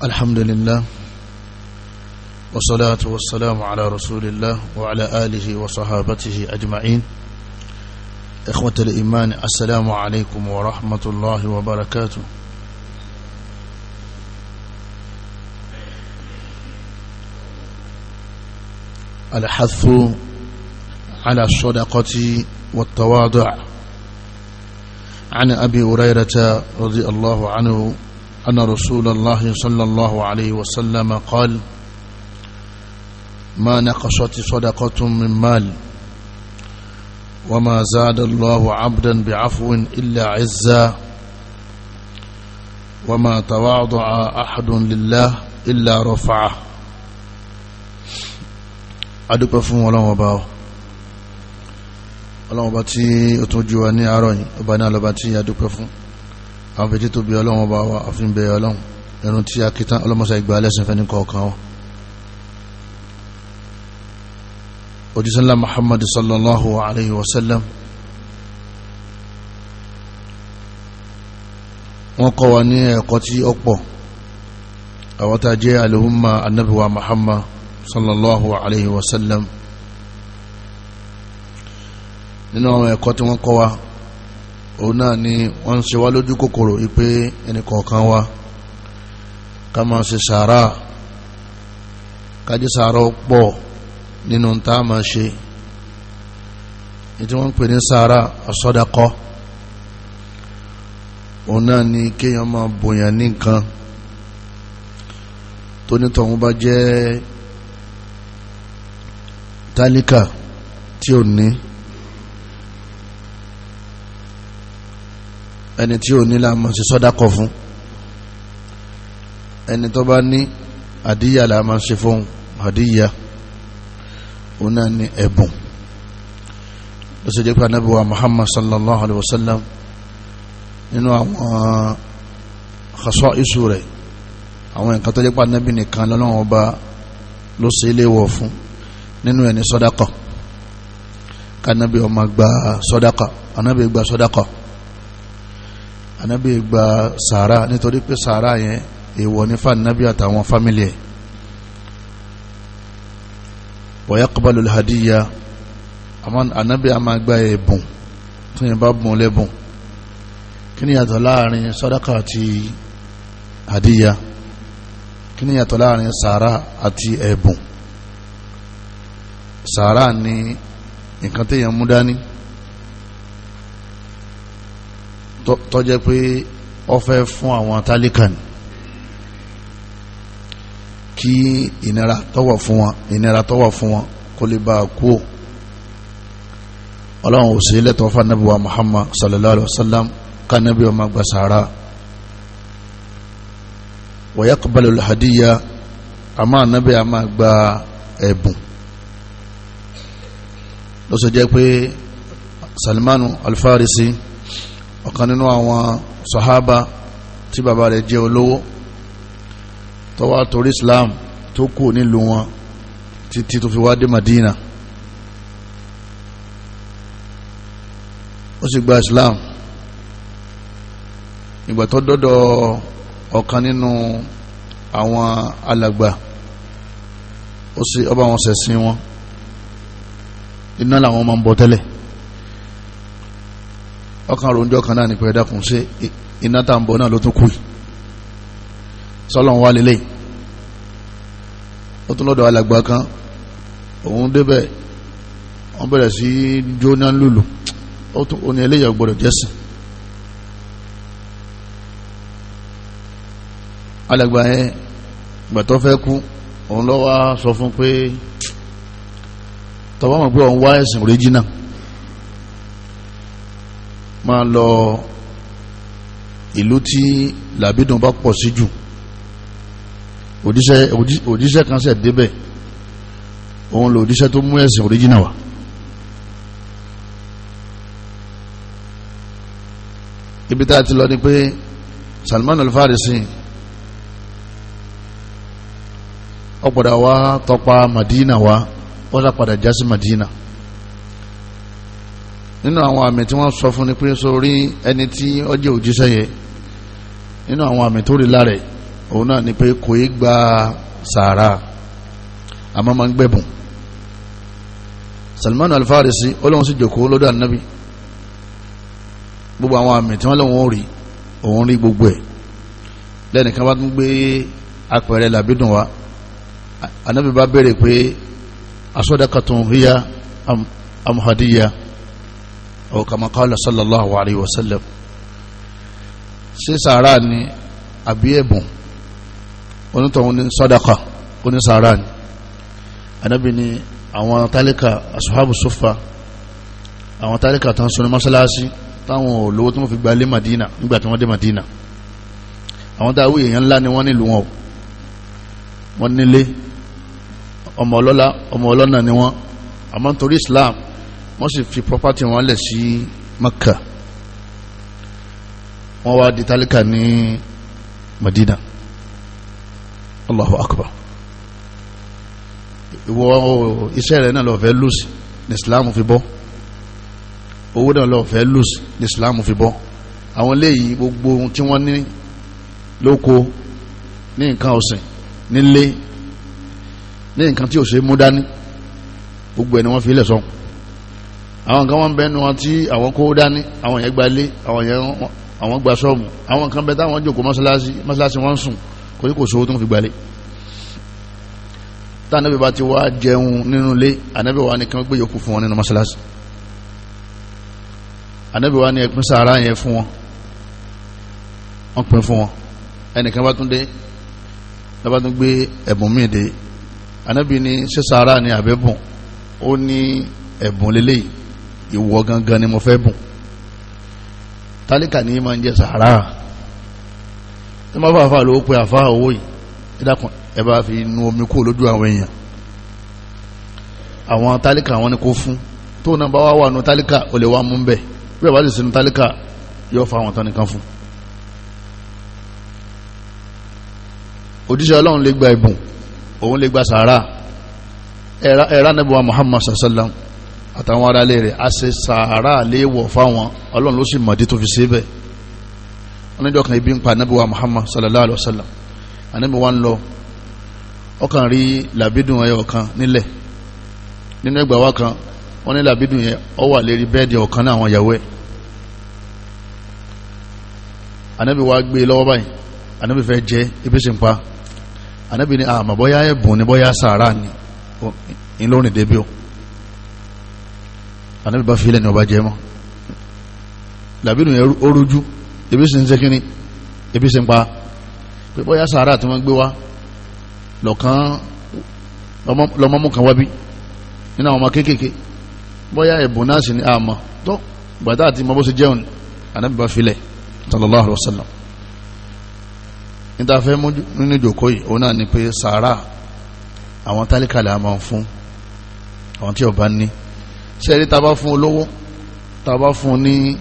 الحمد لله والصلاة والسلام على رسول الله وعلى آله وصحابته أجمعين. إخوة الإيمان، السلام عليكم ورحمة الله وبركاته. الحث على الصدقة والتواضع. عن أبي هريرة رضي الله عنه أن رسول الله صلى الله عليه وسلم قال: ما نقصت صدقة من مال، وما زاد الله عبدا بعفو إلا عزا، وما تواضع أحد لله إلا رفعه. Adúpẹ́ fún Ọlọ́run ọba ọ Ọlọ́run ọba tí ó tún jú wa ní àárọ̀ yìí, ọba náà lọ́ba tí adúpẹ́ fún. Àwọn fèjì tó bí Ọlọ́run ọba wa àfin bẹ Ọlọ́run ẹ̀rùn tí a kìtàn ọlọ́mọsá ìgbà alẹ́sìn fẹ́ ní kọ̀ọ̀kan wa. Òjíṣẹ́ ńlá Muhammad sallallahu alayhi wa sallam wọ́n kọ́ wa ní ẹ̀kọ́ tí ó pọ̀. Àwọn tá a jẹ́ alihumma annabi wa Muhammad sallallahu alayhi wa sallam, nínú àwọn ẹ̀kọ́ tí wọ́n kọ́ wa, òun náà ni wọ́n ń ṣe wá lójú kòkòrò wípé ẹnì kọ̀ọ̀kan wa ká máa ṣe sàárà, ká jẹ́ sàárà pọ̀ nínú tá a máa ṣe. Ní tí wọ́n ń pè ní sàárà àsọdakọ́, òun náà ni kéèyàn máa bòyàn ní nǹkan tó nítọ̀hún bá jẹ́ tálíkà tí ò ní, ẹni tí ò ní la máa ṣe sọ́dákọ̀ fún, ẹni tó bá ní àdíyà la máa ṣe fún. Àdíyà òun náà ní ẹ̀bùn. Ló ṣe jẹ́ pé Ànábì wa Muhammad sallallahu alaihi wasallam, nínú àwọn khasaisu rẹ̀, àwọn nǹkan tó jẹ́ pé Ànábì nìkan lọ́lọ́wọ́ ọba ló ṣe é léwọ̀ fún, nínú ẹni sọ́dákọ̀. Kánábì ọmọ gba sọ́dákọ̀, Ànábì gba sọ́dákọ̀, Ànábì gba sàárà, nítorí pé sàárà yẹn èèwọ̀ ní fànábì àtàwọn fámìlì ẹ̀. Wa yaqbalu al-hadiyya, Ànábì a máa gba ẹ̀bùn tó yẹn bá bùn lẹ́bùn. Kí ni yàtọ̀ láàrin sọ́dákọ̀ àti hadiyya? Kí ni yàtọ̀ láàrin sàárà àti ẹ̀bùn? Sàárà ni nǹkan téèyàn mú dání tó jẹ́ pé ó fẹ́ fún àwọn tálíkà ní kí ìnira tó wà fún wọn, ìnira tó wà fún wọn kó lè bá a kú. Ọlọ́run ò sí lẹ́tọ̀ọ́ fún Ànábì wa Muhammad sallallahu alaihi wa sallam ká Ànábì ó máa gba sàárà. Wa yaqbalu al-hadiyya, àmọ́ Ànábì á máa gba ẹ̀bùn. Ló ṣe jẹ́ pé Salmanu Al-Farisi, ọ̀kan nínú àwọn sahaba tí bàbá rẹ̀ jẹ́ olówó, tó wá torí Islam tó kù nílùú wọn títí tó fi wá dé Madina, ó sì gba Islam. Ìgbà tó dọ́dọ̀ ọ̀kan nínú àwọn alàgbà, ó sì ọba wọn ṣẹ̀sìn wọn, iná làwọn máa ń bọ tẹ́lẹ̀. Ọkàn ròǹjọ́ kan náà ní pé ẹ̀dákun, ṣe iná tá à ń bọ náà ló tún kù yìí? Sọlọ́n wà lélẹ̀. Ó tún lọ́dọ̀ alàgbà kan, òun débẹ̀, wọ́n bẹ̀rẹ̀ sí jóná lùlù. Ó tún ó ní eléyà gbọ́dọ̀ jẹ́sìn. Alàgbà yẹn ìgbà tó fẹ́ kú, òun ló wá sọ fún pé tọwọ́ mọ̀ pé òun wá ẹ̀sìn original, máa lọ ìlú tí làbídùn bá pọ̀ sí jù. Òjíṣẹ́ kan ṣẹ̀ débẹ̀, òun lò òjíṣẹ́ tó mú ẹ̀sìn original wá. Ibi tá a ti lọ ni pé Salman Al-Farisi ó padà wá tọpa Madina wá, wọ́n sá padà já sí Madina. Nínú àwọn àmì tí wọ́n sọ fún ni pé sórí ẹni tí ó jẹ́ òjíṣẹ́ yẹ, nínú àwọn àmì tó rí lára ẹ̀ Òun náà ni pé kò í gba sàárà, àmọ́ máa ń gbẹ̀bùn. Salman al-Farisi Ọlọ́run sì jòkó lọ́dọ̀ ànábì, gbogbo àwọn àmì tí wọ́n lọ́wọ́ rí òun rí gbogbo ẹ̀. Lẹ́nìkan bá tún gbé apẹ̀rẹ̀ làbídùn wa, ànábì bá béèrè pé asọ́dakatun hiya am hadiya aw kama qala sallallahu alayhi wa sallam, ṣé sàárà ni àbí ẹ̀bùn? Onítọ̀hún ní sọ́daka, oní sàárà ni. Ànábì ní àwọn tálíkà asuhabu sufa, àwọn tálíkà tán sọ ní mọ́sálásí táwọn olówó tí wọ́n fi gba lé Madina nígbà tí wọ́n dé Madina, àwọn táwọn èèyàn ńlá ni wọ́n nílùú wọn, wọ́n nílé, ọmọ ọlọ́lá ọmọ ọlọ́nà ni wọ́n, àmọ́ nítorí Islam wọ́n sì fi property wọn lẹ̀ sí Mecca, wọ́n wá di tálíkà ní Madina. Allahu Akbar. Ìwọ iṣẹ́ rẹ̀ náà lọ fẹ́ lùsì ní Islam fi bọ́, owó náà lọ fẹ́ lùsì ní Islam fi bọ́. Àwọn léyìí gbogbo ohun tí wọ́n ní lóko, ní nǹkan ọ̀sìn, nílé, ní nǹkan tí ò ṣe mú dání, gbogbo ẹni wọ́n fi ilẹ̀ sọ́n. Àwọn kan wọ́n bẹ́ẹ̀ nu wọn tí àwọn kó dání, àwọn yẹn gba ilé, àwọn yẹn àwọn gba ṣọ́ọ̀mù, àwọn kan bẹ táwọn jókòó mọ́ṣáláṣí, mọ́ṣáláṣí wọ́n ń sùn, kò ní kò sówó tó ń fi gbalé. Tá ànábì bá ti wá jẹun nínú ilé, ànábì wa ni kí wọ́n gbé yòókù fún wọn nínú mọ́ṣáláṣí. Ànábì wa ni ẹ̀pín sàárà yẹn fún wọn, wọ́n pín fún wọn. Ẹnìkan bá tún dé, lọ́ba tún gbé ẹ̀bùn míì dé, ànábì ní ṣé sàárà ni àbẹ́bùn? Ó ní ẹ̀bùn lélẹ́yìí, ìwọ gangan ni mo fẹ́ bùn. Tálíkà ní máa ń jẹ sàárà. Tí wọ́n bá fà lówó pé àfa owó yìí, ẹ dákun ẹ bá fi nu omi kúrò lójú àwọn èèyàn. Àwọn tálíkà wọn ni kò fún, tó náà bá wà wà nù tálíkà ò lè wá mú bẹ́ẹ̀, bí ẹ bá sì sinú tálíkà yóò fa àwọn tán nìkan fún. Òjíṣẹ́ Ọlọ́run lè gba ẹ̀bùn, òun lè gba sàárà. Ẹ̀rá Ànábì wa Muhammad sallam àtàwọn ará ilé rẹ̀ a ṣe sàárà léèwọ̀ fáwọn, Ọlọ́run ló sì mọ̀dí tó fi ṣe bẹ́ẹ̀. Oníjọ́ kan ibi ń pa Ànábì wa Muhammad sallallahu alayhi wa sallam, Ànábì wa ń lọ, ọkàn rí làbídùn ẹyọ kan nílẹ̀. Nínú ẹgbàá wa kan wọ́n ní làbídùn yẹn ó wà lérí bẹ́ẹ̀dì ọ̀kan náà àwọn ìyàwó ẹ̀. Ànábì wa gbé e lọ́wọ́ báyìí, Ànábì fẹ́ jẹ, ibi sì ń pa. Ànábì ní àmọ́ bóyá ẹ̀bùn ni bóyá sàárà ni ńlọrin débi o. Ànábì bá filẹ̀ ní ọba jẹ mọ́. Làbídùn yẹn ó rújú, ibi sì ń ṣe kínní, ibi sì ń pa, pé bóyá sàárà tí wọ́n gbé wá lọ́kàn lọ́mọ́mú kan wá bí nínú àwọn ọmọ kéékèèké, bóyá ẹ̀bùn náà sì ní àmọ́ tó gbàtà àti mọ́ bó ṣe jẹun. Ànábì bá filẹ̀ sallallahu alaihi wasallam. Níta fẹ́ mú nínú ìjòkó yìí, òun náà ni pé sàárà àwọn tálíkà là máa ń fún, àwọn tí ó bá ní. Sẹ́ẹ̀rí tá a bá fún olówó, tá a bá fún ní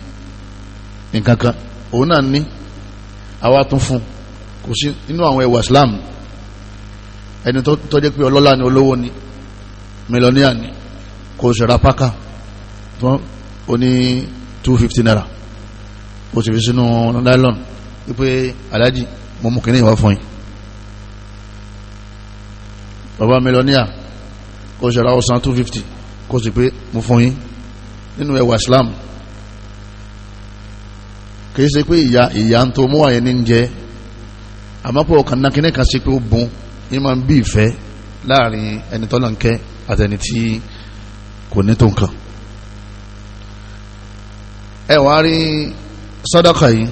nǹkan kan, òun náà ní, àwa tún fún. Kò sí nínú àwọn ẹwà Islam ẹni tó jẹ́ pé ọlọ́lá ni, olówó ni, mílíọ̀nìyà ni, kò sì ra pákà tó ó ní 250 naira, kò sì fi sínú nylon wípé aláàjì mo mú kínní ìwà fún yín. Bàbá mílíọ̀nìyà kò sì ra ọsàn 250, kò sì pé mo fún yín. Nínú ẹwà Islam kì í ṣe pé ìyá ń tó mú àyẹ̀ ní ń jẹ, àmọ́ pé ọkàn náà kínní kan sí pé ó bùn ní máa ń bí ìfẹ́ láàrin ẹni tọ́lọ̀ ń kẹ́ àtẹni tí kò ní tó nǹkan. Ẹ wàá rí sàdákà yìí,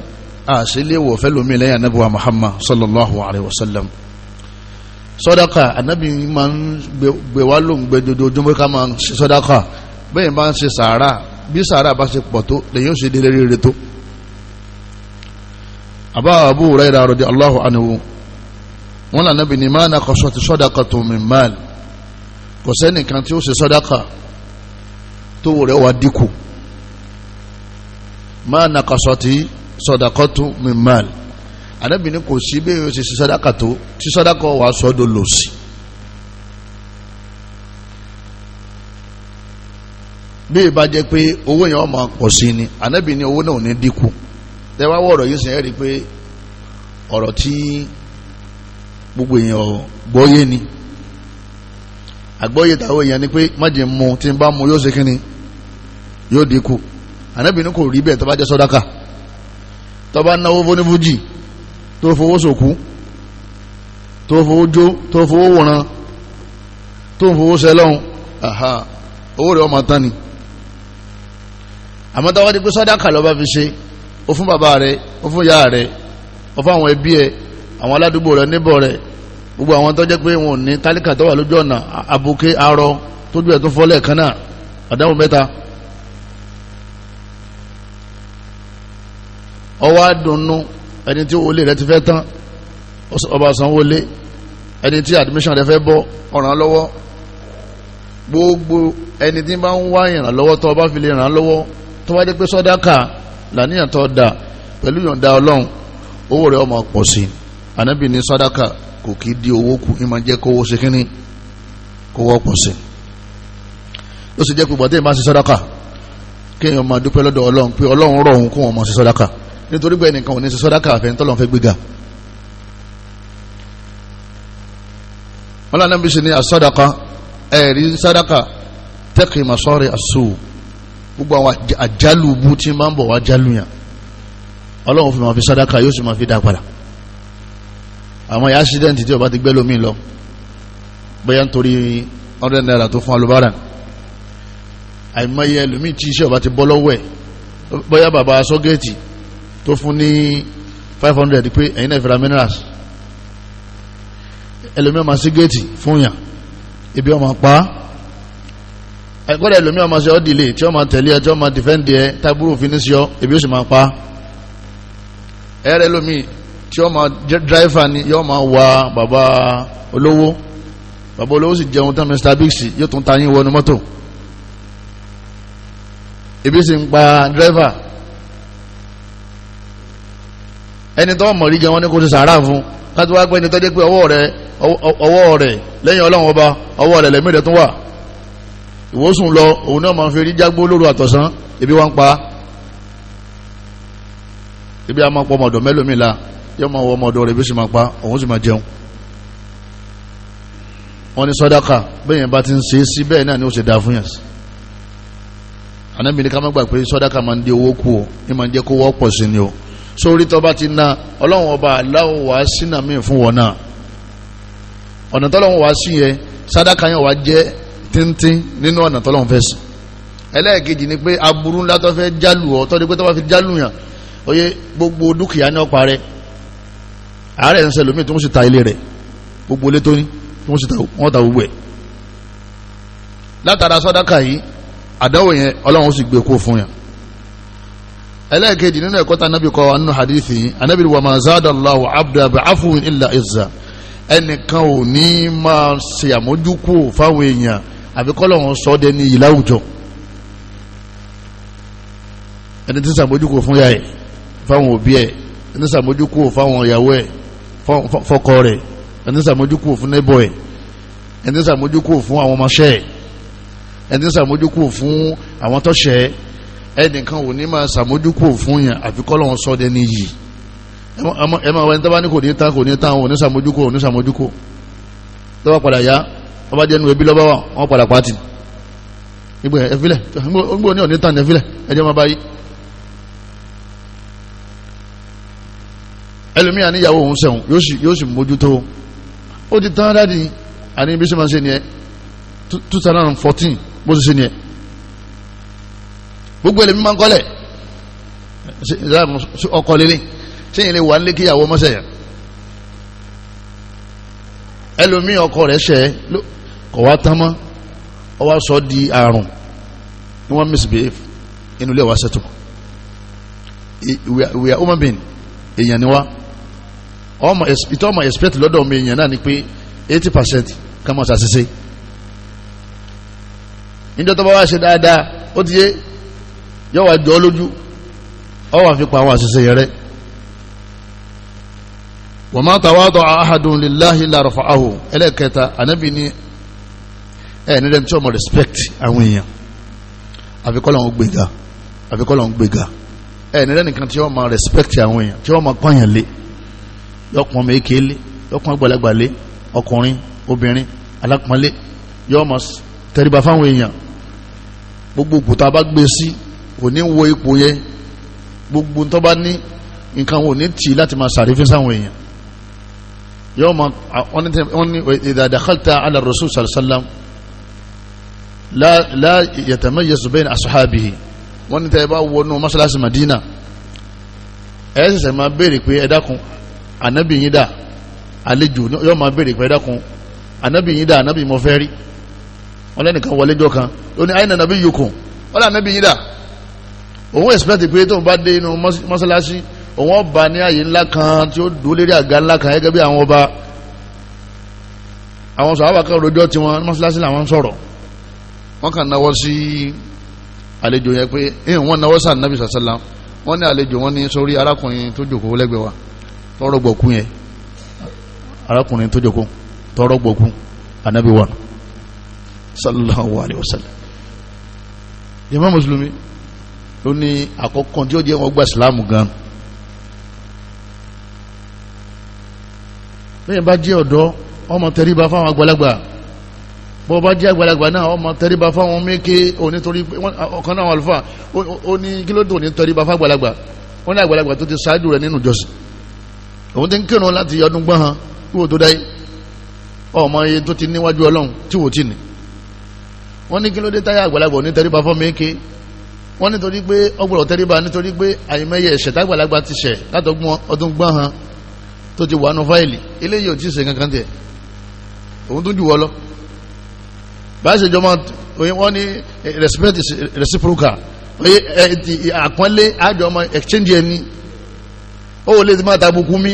àṣìléwọ̀ fẹ́ lómi lẹ́yìn anábì wa Muhammad sallallahu alayhi wa sallam. Sàdákà anábì máa ń gbé wá ló ń gbé dojoojúmọ́ ká máa ń ṣe sàdákà. Bẹ́ẹ̀ máa ń ṣe sàárà, bí sàárà bá ṣe pọ̀ tó lèyìn ó ṣe délé rere tó. Àbá Abu Hurairah radiyallahu anhu wọn là nàbì ní máa naqasat sadaqatun min mal, kò sẹ́nìkan tí ó ṣe sàdákà tó wò rẹ̀ wá dínkù. Máa naqasat sadaqatun min mal, ànábì ní kò sí bẹ́ẹ̀ ó ṣe ṣe sàdákà tó tí sàdákà wà sọ́dọ̀ lòsì. Bí ìbá jẹ́ pé owó yẹn wọ́n máa pọ̀ sí ni, ànábì ní owó náà ò ní dínkù. Tẹ́wá wọ̀ ọ̀rọ̀ yìí sìn ẹ́ rí i pé ọ̀rọ̀ tí Gbogbo èèyàn gbọ́yé ni. Àgbọ́yé táwọn èèyàn ni pé má jẹ́ mu, tí n bá mu yóò ṣe kíni, yóò dínkù. Ànábì ní kò rí bẹ́ẹ̀ tó bá jẹ́ sọ́dáka. Tó bá náwó fónífújì, tó fowó sòkú, tó fowó jó, tó fowó wòran, tó fowó sẹlọ́hún, owó rẹ̀ ọmọ tán ni. Àmọ́ táwọn di pé sọ́dáka ló bá fi ṣe, ó fún bàbá rẹ̀, ó fún ìyá rẹ̀, ó fún àwọn ẹbí ẹ̀, àwọn aládùúgbò rẹ̀, níbọ̀ rẹ̀, gbogbo àwọn tó jẹ́ pé wọn ò ní, tálíkà tó wà lójú ọ̀nà, abuké arọ tójú ẹ̀ tó fọ́ lẹ́ẹ̀kan náà, àdáhùn mẹ́ta. Ọwọ́ àdùnnú ẹni tí owó ilé rẹ̀ ti fẹ́ tán, ọba sanwó lé, ẹni tí admission rẹ̀ fẹ́ bọ́, ọ̀ràn lọ́wọ́. Gbogbo ẹni tí bá ń wá ìrànlọ́wọ́ tó bá fi lè ràn lọ́wọ́, tó bá jẹ́ pé sọ́dáka làníyàn tó dà pẹ̀lú yọ̀ǹda Ọlọ́run, owó rẹ̀ ó máa pọ̀ sí i. Ànábì ní sọ́dáka kò kí di owó kù, ní máa jẹ́ kówó ṣe kínní, kówó pọ̀ sí i. Ó sì jẹ́ pé bọ̀dé máa ṣe sọ́dáka, kéèyàn máa dúpẹ́ lọ́dọ̀ Ọlọ́run pé Ọlọ́run rọ̀ òun kó wọn máa ṣe sọ́dáka, nítorí pé ẹnìkan ò ní ṣe sọ́dáka àfẹ́ tọ́lọ́run fẹ́ gbéga. Wọn lànà bí ṣe ní àsọdaka, ẹ̀rí sọ́dáka tẹ́kì masọ́rẹ̀ àṣù, gbogbo àwọn àjálù bú tí máa ń bọ̀ wá jálù yàn, Ọlọ́run fi máa fi sọ́dáka yóò sì máa fi dá padà. Àwọn ìyá accident tí ọba ti gbẹ́ lómi lọ, bóyá nítorí 100 naira tó fún alubára, àìmọye ẹlòmíì tí iṣẹ́ ọba ti bọ́ lọ́wọ́ ẹ̀, bóyá bàbá sọ́gẹ́ẹ̀tì tó fún ní 500 pé ẹ̀yin náà fẹ́ra minerals, ẹlòmíì ọmọ sí géètì fún yàn, ibi ọmọ pa ẹ̀kọ́dà, ẹlòmíì ọmọ sí ọ́dìlé tí ọmọ tẹ̀lé ẹ, tí ọmọ dìfẹ́ǹdì ẹ, tábúrò fi ní sí ọ, ibi ó sì máa pa ẹ̀rẹ́ ẹlòmíì tí ọmọ dráìfà ni yóò máa wa bàbá olówó, bàbá olówó sì jẹun tán, Mr Biggs yóò tún ta yín wọnú mọ́tò, ibi sì ń pa dráìfà. Ẹni tó mọ̀ rí gan wọn ní kó ti sàárà fún, káti wá pé ẹni tó jẹ́ pé ọwọ́ rẹ̀, ọwọ́ rẹ̀ lẹ́yìn Ọlọ́run ọba, ọwọ́ rẹ̀ lẹ́mí rẹ̀ tún wà, ìwòsùn lọ, òun náà máa fi rí jágbó lóru àtọ̀sán, ibi wá ń pa. Ibi a máa pọ ọmọdọ̀ mẹ́lòmíì la, yóò máa wọ ọmọdọ̀ rẹ̀ bí ó sì máa pa, òun sì máa jẹun. Wọ́n ní sọ́dáka bẹ́ẹ̀ yẹn bá ti ń ṣe é sí bẹ́ẹ̀ náà ni ó ṣe dáa fún yàn sí. Ànábì ní ká má gbà pé sọ́dáka máa ń dé owó kù o, ní máa ń jẹ́ kó wọ́pọ̀ sí ni o. Sórí tó bá ti na Ọlọ́run ọba aláwọ̀ wá sínà míì fún wọn náà, ọ̀nà tọ́lọ́run wá sí yẹn, sàdákà yẹn wá jẹ́ tíntín nínú ọ̀nà tọ́lọ́run fẹ́ sí. Ẹlẹ́ẹ̀kejì ni pé aburú ńlá tó fẹ́ jálù ọ, tọ́jú pé tó bá fi jálù yàn, oyè gbogbo dúkìá ní ọ̀pá rẹ̀. Àárẹ̀ ń ṣẹlòmíì tí wọ́n sì ta ilé rẹ̀, gbogbo ilé tó ní tí wọ́n sì ta, wọ́n ta gbogbo ẹ̀. Látara sàdákà yìí, àdáwò yẹn Ọlọ́run ó sì gbé kó fún yàn. Ẹlẹ́ẹ̀kejì nínú ẹ̀kọ́ tá anábì kọ́ nínú hadithi yìí, anábì wa ma zada Allahu abda bi'afwin illa izza, ẹnìkan ò ní máa ṣe àmójúkú fáwọn èèyàn àbí kọ́lọ́hún sọ ọ́ dẹni yìí láwùjọ. Ẹni tí ń ṣàmójúkú fún yà ẹ̀, fáwọn òbí ẹ̀, ẹni tí ń ṣàmójúkú fáwọn ìyàwó ẹ̀, fọ́kọ rẹ̀, ẹni tí ń ṣàmójúkú fún neighbor ẹ̀, ẹni tí ń ṣàmójúkú fún àwọn ọmọọṣẹ́ ẹ̀, ẹni tí ń ṣàmójúkú fún àwọn tọ́ṣẹ́ ẹ̀, ẹnìkan ò ní máa ṣàmójúkú fún yàn àfi kọ́lọ́hún sọ dẹni yìí. Ẹ máa wẹ́n tó bá ní kò ní tán, kò ní tán, ò ní ṣàmójúkú, ò ní ṣàmójúkú, tó bá padà yá, wọ́n bá jẹ́ nu ẹbí lọ́bá wà, wọ́n padà pàtì nígbà ẹ̀fílẹ̀ nígbà ní òní tán ní ẹ̀fílẹ̀ ẹjẹ́ máa bá yí. Ẹlòmíà níyàwó òun sẹ̀wọ̀n yóò sì mójútó, ó ti tán dáàdi, àní bí sẹ́ máa ṣe ni ẹ 2014 bó ṣe ṣe ni ẹ, gbogbo ẹlẹ́mí máa ń kọ́lẹ̀ ọkọ̀ lélẹ̀ sẹ́yìn lè wà nílé kíyàwó mọ́sẹ̀ yẹn. Ẹlòmíì ọkọ rẹ̀ ṣẹ́ kọ̀ wá tán mọ́, ọ wá sọ di àrùn ní wọ́n misbehave inú ilé wa ṣètò. We are human being, èèyàn ni wá. Ìtọ́ ọmọ expect lọ́dọ̀ ọmọ èèyàn náà ni pé 80% ká máa ṣàṣìṣe. Níjọ́ tó bá wá ṣe dáadáa, ó ti yé, yọ wá jọ ọ́ lójú, ọ wà fi pa àwọn àṣìṣe yẹn rẹ́. Wa ma tawada'a ahadun lillahi illa rafa'ahu. Ẹlẹ́kẹta, ànábì ní ẹ̀ ní tí ọmọ respect àwọn èèyàn àfikọ́lọ̀ ń gbéga, àfikọ́lọ̀ ń gbéga. Ẹ̀ ní nìkan tí ọmọ respect àwọn èèyàn, tí ọmọ pọ́nyàn lé, yọpọ̀ mẹ́kẹ́ lé, Yóò pọ́n àgbàlagbà lé, ọkùnrin, obìnrin, alápọ̀nlé, yóò máa tẹríba fáwọn èèyàn. Gbogbo òkúta bá gbé sí kò ní wo ipò yẹn, gbogbo tó bá ní nǹkan wò ní tì láti máa sàrífín sáwọn èèyàn. Yóò máa wọ́n ní idha dakhalta ala rasul sallallahu alaihi wasallam la yatamayyazu bayna ashabihi. Wọ́n ní tẹ́ bá wọnú mọ́sálásí Madina, ẹ ṣẹ̀ṣẹ̀ máa béèrè pé ẹ dákun ànábì yín dà, àlejò yóò máa béèrè pé ẹ dákun ànábì yín dà, ànábì mo fẹ́ rí. Wọ́n lẹ́nìkan wọlé jọ kan, ó ní ayna nabiyyukum, wọ́n lẹ́ ànábì yín dà. Òun expect pé tóun bá dé inú mọ́sálásí òun ọba ní àyè ńlá kan tí ó dúró lérí àga ńlá kan gẹ́gẹ́ bí àwọn ọba. Àwọn sàhábà kan rojọ́ tiwọn mọ́sálásí làwọn ń sọ̀rọ̀, wọ́n kàn náwó sí àlejò yẹn pé wọ́n náwó sí ànábì sàṣálà. Wọ́n ní àlejò, wọ́n ní sórí arákùnrin tó jòkó lẹ́gbẹ̀ẹ́ wa tọrọ gbọ̀kú yẹn, arákùnrin tó jòkó tọrọ gbọ̀kú ànábì wa sallallahu alayhi wa sallam. Ìmọ̀ mùsùlùmí ló ní àkọ́kọ́ tí ó jẹ́ wọn gba ìsìlámù gan. Bẹ́ẹ̀ bá jẹ́ ọ̀dọ́, ọmọ tẹríba fáwọn àgbàlagbà. Bọ́ bá jẹ́ àgbàlagbà náà, ọmọ tẹríba fáwọn méke. Onítorí ọ̀kan náà àlùfáà ó ní kí ló dùn ní tẹríba fágbàlagbà. Wọ́n ní àgbàlagbà tó ti ṣáájú rẹ̀ nínú ìjọsìn, òun ti ń kírun láti ọdún gbọ́n han kí wò tó dáyé, ọmọ iye tó ti níwájú Ọlọ́run tí wò ti ní. Wọ́n ní kí ló dé táyà àgbàlagbà ní tẹríba fún méke. Wọ́n nítorí pé ọgbọ̀rọ̀ tẹríba, nítorí pé àyìnmẹ́yẹ ẹ̀ṣẹ̀ tágbàlagbà ti ṣẹ̀ látọgbọ́n ọdún gbọ́n han tó ti wà nù fáìlì, eléyìí ò tí ì ṣe kankan tiẹ̀, òun tó jù wọ́ lọ. Báyìí ṣe jọmọ wọ́n ní respect is reciprocal, àpọ́nlé àjọ ọmọ exchange ẹni. Ó wọlé ti máa tàbùkù mi,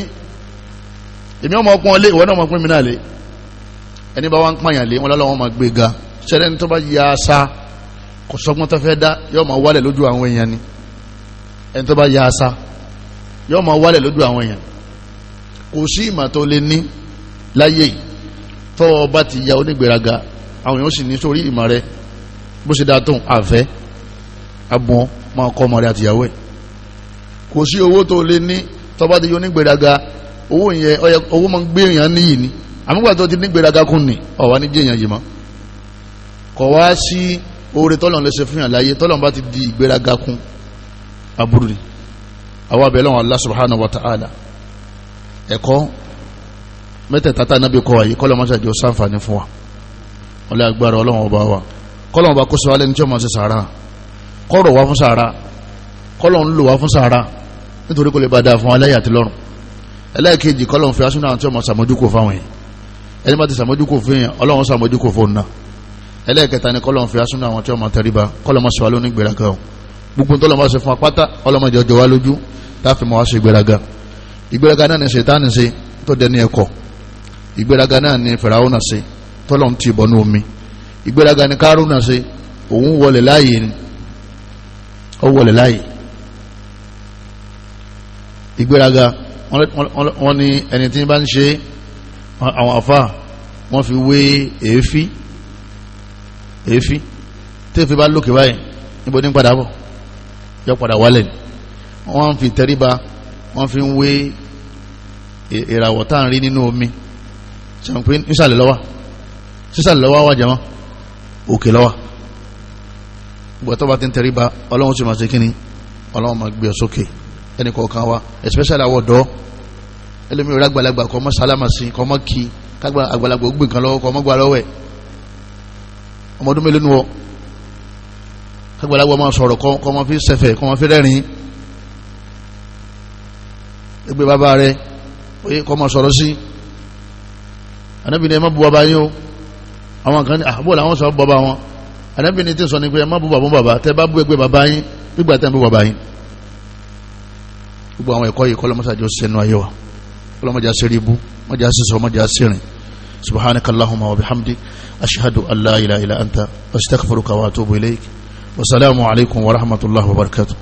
èmi ọmọ ọpọ́n lé, ìwọ náà ọmọ pín mi náà lé. Ẹni bá wá ń pààyàn lé wọn lọ́wọ́ máa gbé ga. Ṣẹlẹ̀ ní tó bá ya asa kò sọgbọ́n tó fẹ́ dá, yóò máa wálẹ̀ lójú àwọn èèyàn ni. Ẹni tó bá ya asa yóò máa wálẹ̀ lójú àwọn èèyàn. Kò sí ìmọ̀ tó lè ní láyé yìí tọ́wọ́ bá ti ya onígbèraga, àwọn èèyàn sì ní sórí ìmọ̀ rẹ bó ṣe dáa tó àfẹ́ abùn máa kọ́ ọmọ rẹ àtìyàwó ẹ̀. Kò sí owó tó lè ní tọ́ bá ti ya onígbèraga, owó yẹn owó máa ń gbé èèyàn níyì ni. Àmúgbà tó ti nígbèraga kún ni ọ̀wá ní jẹ́ èèyàn yìí mọ́. Kọ̀ wá sí oore tọ́lọ̀ lè ṣe fún yàn láyé, tọ́lọ̀ bá ti di ìgbéraga kún aburú ni. Àwọn abẹ́ lọ́wọ́ Allah subhanahu wa ta'ala, ẹ̀kọ́ mẹ́tẹ̀ẹ̀ta tá nábì kọ́ àyè kọ́lọ́ mọ́ṣáájú sáǹfààní fún wa. Ọlẹ́ agbára ọlọ́wọ́n ọba wa, kọ́lọ́ ọba kó sọ alẹ́ ní tí ó máa ṣe sàárà, kọ́rọ̀ wá fún sàárà, kọ́lọ́ ń lò wá fún sàárà, nítorí kò lè bá dáa fún aláyà àti lọ́run. Ẹlẹ́ẹ̀kejì, kọ́lọ́ ń fi asúnà àti ọmọ sàmójúkò fáwọn yẹn. Ẹni bá ti sàmójúkò fún yẹn, ọlọ́run sàmójúkò fún un náà. Ẹlẹ́ẹ̀kẹta ni kọ́lọ́ ń fi asúnà àwọn tí ọmọ tẹríba, kọ́lọ́ mọ́ sọ wá lóní gbéraga o. Gbogbo tọ́lọ́ máa ṣe fún apáta, ọlọ́mọdé ọjọ́ wa lójú táàfin mọ́ wá ṣe ìgbéraga. Ìgbéraga náà ni ṣètánì ṣe tó dẹni ẹ̀kọ́. Ìgbéraga náà ni fìràwọ́nà ṣe tọ́lọ́ ń ti bọ̀nú omi. Ìgbéraga ni kárúnà ṣe, òun wọlé láàyè ni, ó wọlé láàyè. Ìgbéraga wọ́n ní ẹni tí bá ń ṣe, àwọn àfa wọ́n fi wé èéfín. Èéfín tí èéfín bá lókè báyìí, níbo ní padà bọ̀, yọ padà wálẹ̀ ni. Wọ́n fi tẹríba, wọ́n fi ń wé ìràwọ̀ tá à ń rí nínú omi. Sàǹpé nísàlẹ̀ lọ́wọ́, sísàlẹ̀ lọ́wọ́ wà jẹ́mọ́, òkè lọ́wọ́. Gbogbo tó bá ti ń tẹríba, ọlọ́run sì máa ṣe kíni, ọlọ́run máa gbé ọ sókè. Ẹnì kọ̀ọ̀kan wa, especially àwọn ọ̀dọ́, ẹlòmíràn rẹ àgbàlagbà kọ́ mọ́ sálámà sí, kọ́ mọ́ kí kágbà àgbàlagbà ó gbé nǹkan lọ́wọ́, kọ́ mọ́ gbà lọ́wọ́ ẹ̀. Ọmọ ọdún mélòó ni wọ́? Kágbàlagbà máa sọ̀rọ̀, kọ́ mọ́ fi sẹ̀fẹ̀, kọ́ mọ́ fi rẹ́rìn-ín. Ẹgbẹ́ bàbá rẹ kọ́ mọ́ sọ̀rọ̀ sí. Ànábì ní ẹ má bu bàbá yín o. Àwọn kan ní àbúrò làwọn sọ bàbá wọn. Ànábì ní tí ń sọ ni pé ẹ má bu bàbá bàbá, tẹ bá bú ẹgbẹ́ bàbá yín gbígbà tẹ́ ń bú bàbá yín. Gbogbo àwọn ẹ̀kọ́ yìí kọ́lọ́mọ́sàjọ́ sẹ́nu ayé wa, kọ́lọ́mọ́jà sẹ́rí ibú, mọ́jà sísọ, mọ́jà sẹ́rìn. Subhanaka Allahumma wa bihamdik, ashhadu an la ilaha illa anta, astaghfiruka wa atubu ilayk. Wa salaamu alaykum wa rahmatullahi wa barakatuh.